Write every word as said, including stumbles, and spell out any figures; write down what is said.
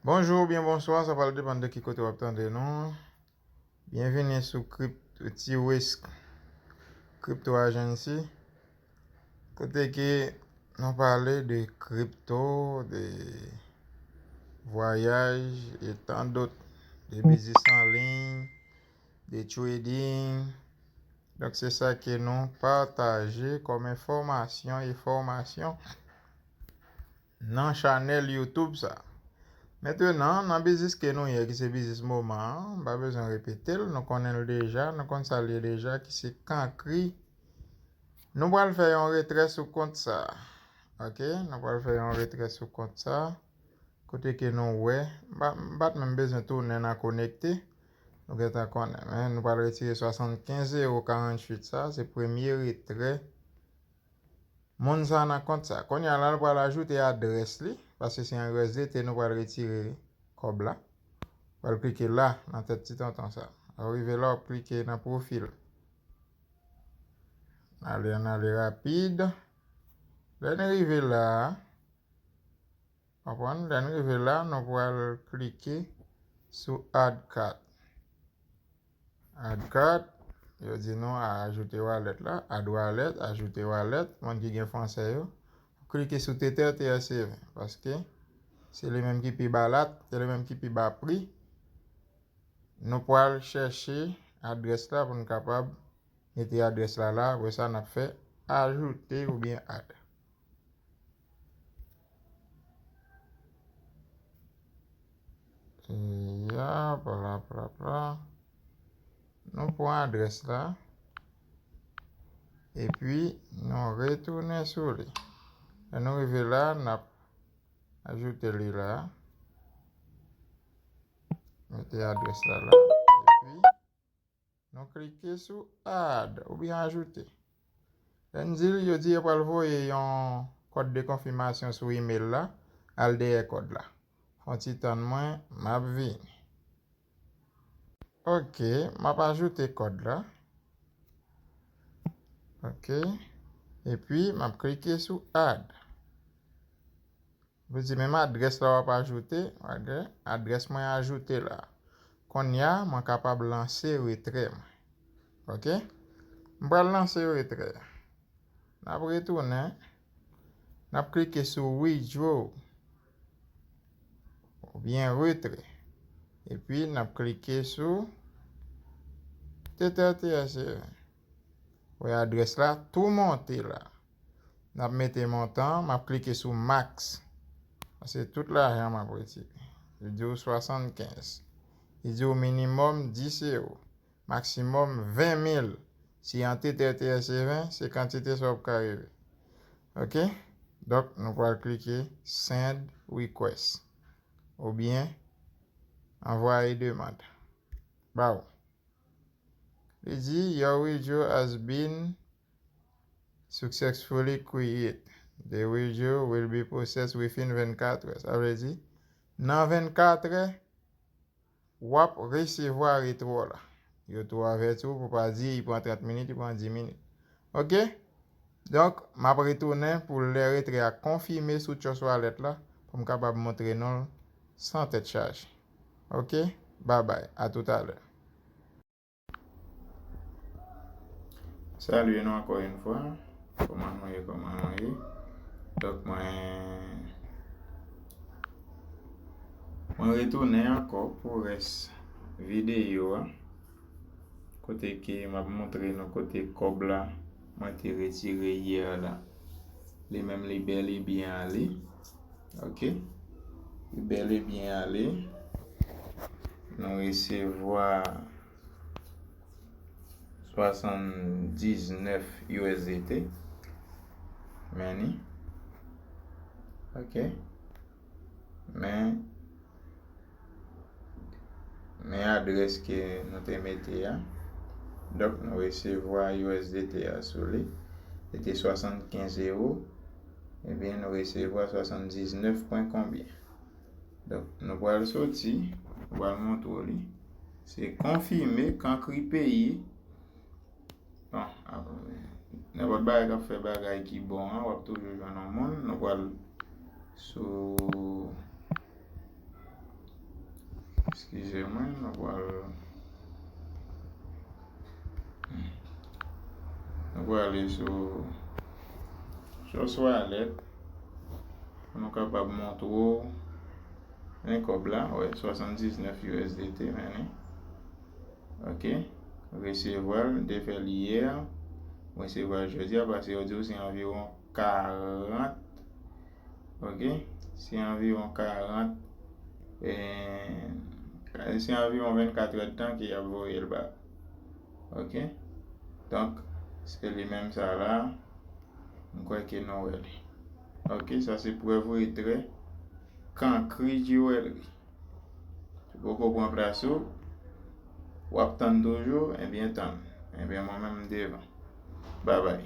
Bonjou oubyen bonswa, sa pral depann de ki kote w ap tande nou. Byenvini sou Crypt-, T-Risk Crypto Agency, kote ke nou pale de kripto, de vwayaj e tan dòt, de biznis an liy, de trading. Donk, se sa ke nou pataje kòm enfòmasyon e fòmasyon nan chanèl YouTube sa. Mentenan, nan biznis ke nou ye, ki se biznis moman an, m pa bezwen repete l, nou konnen l deja, nou konn sa l ye deja, ki se kankri. Nou pral fè yon retrè sou kont sa. Ok, nou pral fè yon retrè sou kont sa. Kote ke nou wè, m pa, m pa t menm bezwen tounen nan konekte. Nou gentan konnen, men nou pral retire swasannkenz ewo karanntuit sa, se premye retrè moun sa nan kont sa. Kounye a la, nou pral ajoute adrès li, paske se yon U S D T, nou pral retire kòb la. Pral klike la, nan tèt ti tonton sa. Lè w rive la, w ap klike nan pwofil. Ale, ann ale rapid. Lè n rive la, konprann, lè n rive la, nou pral klike sou Add Card. Add Card, yo di nou ajoute wallet la, Add Wallet, ajoute wallet, moun ki gen fransè yo. Klike sou Tether T R C V, paske se li menm ki pi ba lat, se li menm ki pi ba pri. Nou pral chèche adrès la pou n kapab mete adrès la la. Apre sa, n ap fè ajoute oubyen add. Ya, pla, pla, pla. Nou pran adrès la. Epi, nou retounen sou li. Lè nou rive la, n ap ajoute li la. Mete adrès la la. Epi, nou klike sou add oubyen ajoute. Lè n di l, yo di yo pral voye yon kòd de konfimasyon sou email la, al dèyè kòd la. Fon ti tann mwen, m ap vini. Ok, m ap ajoute kòd la. Ok, epi m ap klike sou add. Vle di menm adrès la w ap ajoute, adrès mwen ajoute la. Kounye a, mwen kapab lanse retrè mwen. Ok? M pral lanse retrè. N ap retounen. N ap klike sou withdraw oubyen retrè. Epi n ap klike sou Tether T R C V. Wè adrès la tou monte la. N ap mete montan, m ap klike sou max. Paske tout lajan m ap retire. Li di w swasannkenz. Li di w minimòm dis ewo. Maksimòm ven mil. Si an Tether T R C V, se kantite sa w ap ka rive. Ok? Donk, nou pral klike send request. Oubyen anvwaye demann. Ba w. Li di, your withdraw has been successfully created. The withdraw will be processed within vennkat è. Sa vle di, nan vennkat è, w ap resevwa retwò la. Yo tou avèti w pou pa di, li pran trant minit, li pran dis minit. Ok? Donk, m ap retounen pou lè retrè a konfime sou Trust Wallet la, pou m kapab montre nou l san tèt chaje. Ok? Babay, a toutalè. Salye nou ankò yon fwa. Kòman nou ye, kòman nou ye? Donk, mwen, mwen retounen ankò pou rès videyo a. Kote ke m ap montre nou kote kòb la mwen te retire yè la. Li menm li bèl e byen ale. Ok. Li bèl e byen ale. Nou resevwa swasanndiznèf U S D T. Men ni. Ok. Men, men adrès ke nou te mete a. Donk, nou resevwa U S D T a sou li. Li te swasannkenz ewo. Ebyen, nou resevwa swasanndiznèf pwen konbyen. Donk, nou pral soti, nou pral montre w li. Se konfime, kankri peyi. Bon, ap-, nenpòt bagay k ap fè bagay ki bon an, w ap toujou jwenn yon moun. Nou pral sou Eskize mwen, nou pral nou pral ale sou sou wallet pou nou kapab montre w men kòb la, wè, swasanndiznèf U S D T, men li. Ok. Resevwa l, m te fè l yè. M resevwa l jodi a, paske yo di w se anviwon karant. Ok. Se anviwon karant. E, se anviwon vennkat èdtan ke y ap voye l ba. Ok. Donk, se li menm sa la. M kwè ke nou wè li. Ok, sa se prèv retrè Kankri Jewelry. Ou poko pran plas ou, w ap tann toujou, ebyen tann. Ebyen mwen menm m devan. Babay.